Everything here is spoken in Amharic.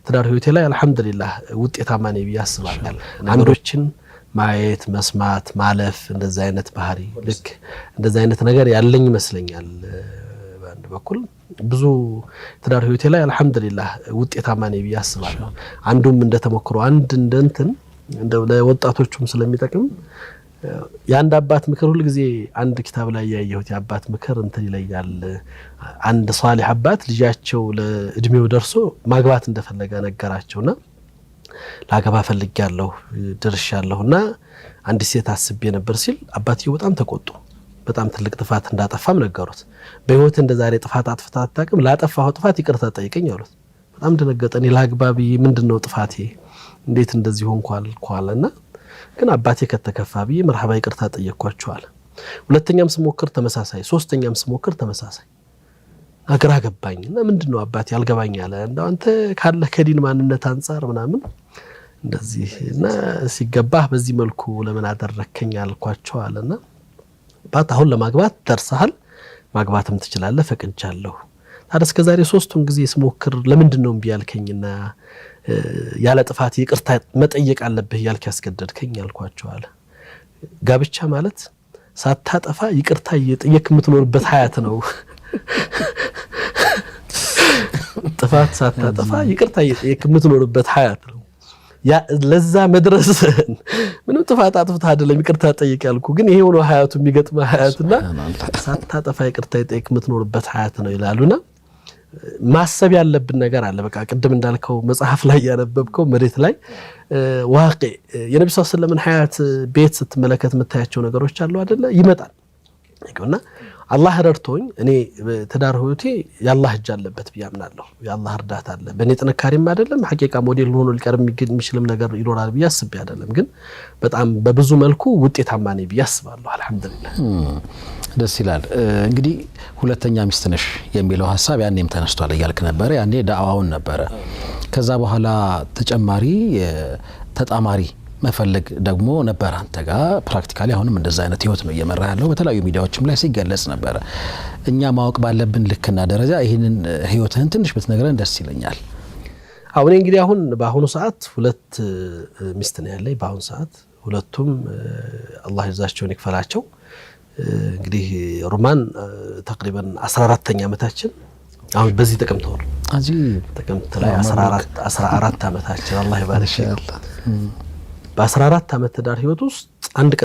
ትዳር ህይወቴ ላይ አልሐምዱሊላህ ውጤታማ ነኝ ብዬ አስባለሁ። ነገሮችን ማየት፣ መስማት፣ ማለፍ እንደዚ አይነት ባህሪ፣ ልክ እንደዚ አይነት ነገር ያለኝ ይመስለኛል። በአንድ በኩል ብዙ ትዳር ህይወቴ ላይ አልሐምዱሊላህ ውጤታማ ነኝ ብዬ አስባለሁ። አንዱም እንደተሞክሮ አንድ እንደ እንትን እንደው ለወጣቶቹም ስለሚጠቅም የአንድ አባት ምክር፣ ሁል ጊዜ አንድ ኪታብ ላይ ያየሁት የአባት ምክር እንትን ይለኛል። አንድ ሷሊህ አባት ልጃቸው ለእድሜው ደርሶ ማግባት እንደፈለገ ነገራቸውና ላገባ ፈልጌያለሁ፣ ደርሻለሁና አንዲት ሴት አስቤ ነበር ሲል አባትየው በጣም ተቆጡ። በጣም ትልቅ ጥፋት እንዳጠፋም ነገሩት። በህይወት እንደ ዛሬ ጥፋት አጥፍተህ አታውቅም፣ ላጠፋኸው ጥፋት ይቅርታ ጠይቀኝ አሉት። በጣም ደነገጠ። እኔ ላግባ ብዬ ምንድን ነው ጥፋቴ? እንዴት እንደዚህ ሆንኩ አለና ግን አባቴ ከተከፋ ብዬ መርሐባ ይቅርታ ጠየቅኳቸዋል። ሁለተኛም ስሞክር ተመሳሳይ፣ ሶስተኛም ስሞክር ተመሳሳይ። ግራ ገባኝ እና ምንድን ነው አባቴ አልገባኝ አለ። እንደው አንተ ካለህ ከዲን ማንነት አንጻር ምናምን እንደዚህ እና ሲገባህ በዚህ መልኩ ለምን አደረግከኝ አልኳቸው አለና አባት አሁን ለማግባት ደርሰሃል፣ ማግባትም ትችላለህ፣ ፈቅጃለሁ። ታዲያ እስከ ዛሬ ሶስቱን ጊዜ ስሞክር ለምንድን ነው እምቢ ያልከኝና ያለ ጥፋት ይቅርታ መጠየቅ አለብህ እያልክ ያስገደድከኝ አልኳቸው አለ። ጋብቻ ማለት ሳታጠፋ ይቅርታ እየጠየክ የምትኖርበት ሀያት ነው። ጥፋት ሳታጠፋ ይቅርታ እየጠየክ የምትኖርበት ሀያት ነው። ለዛ መድረስ ምንም ጥፋት አጥፍተህ አይደለም ይቅርታ ጠይቅ ያልኩ፣ ግን ይሄ ሆኖ ሀያቱ የሚገጥመህ ሀያትና ሳታጠፋ ይቅርታ እየጠየክ የምትኖርበት ሀያት ነው ይላሉና ማሰብ ያለብን ነገር አለ። በቃ ቅድም እንዳልከው መጽሐፍ ላይ ያነበብከው መሬት ላይ ዋቂ የነቢ ስ ስለምን ሀያት ቤት ስትመለከት የምታያቸው ነገሮች አሉ አደለ? ይመጣል እና አላህ ረድቶኝ እኔ ትዳር ህይወቴ የአላህ እጅ አለበት ብዬ አምናለሁ። የአላህ እርዳታ አለ። በእኔ ጥንካሬም አይደለም፣ ሐቂቃ ሞዴል ሆኖ ሊቀርብ የሚችልም ነገር ይኖራል ብዬ አስቤ አይደለም፣ ግን በጣም በብዙ መልኩ ውጤታማ ነኝ ብዬ አስባለሁ። አልሐምዱሊላህ። ደስ ይላል። እንግዲህ ሁለተኛ ሚስት ነሽ የሚለው ሀሳብ ያኔም ተነስቷል እያልክ ነበረ። ያኔ ዳዕዋውን ነበረ። ከዛ በኋላ ተጨማሪ ተጣማሪ መፈለግ ደግሞ ነበር አንተ ጋር። Practically አሁንም እንደዛ አይነት ህይወት ነው እየመራ ያለው። በተለያዩ ሚዲያዎችም ላይ ሲገለጽ ነበረ። እኛ ማወቅ ባለብን ልክና ደረጃ ይህንን ህይወትህን ትንሽ ብትነግረን ደስ ይለኛል። አሁን እንግዲህ አሁን በአሁኑ ሰዓት ሁለት ሚስት ነው ያለኝ። በአሁኑ ሰዓት ሁለቱም አላህ ይዛቸውን ይክፈላቸው። እንግዲህ ሩማን ተቅሪበን 14ተኛ ዓመታችን አሁን በዚህ ጥቅምት ወር ጥቅምት ላይ 14 ዓመታችን፣ አላህ ይባርክ። በ14 ዓመት ትዳር ህይወት ውስጥ አንድ ቀን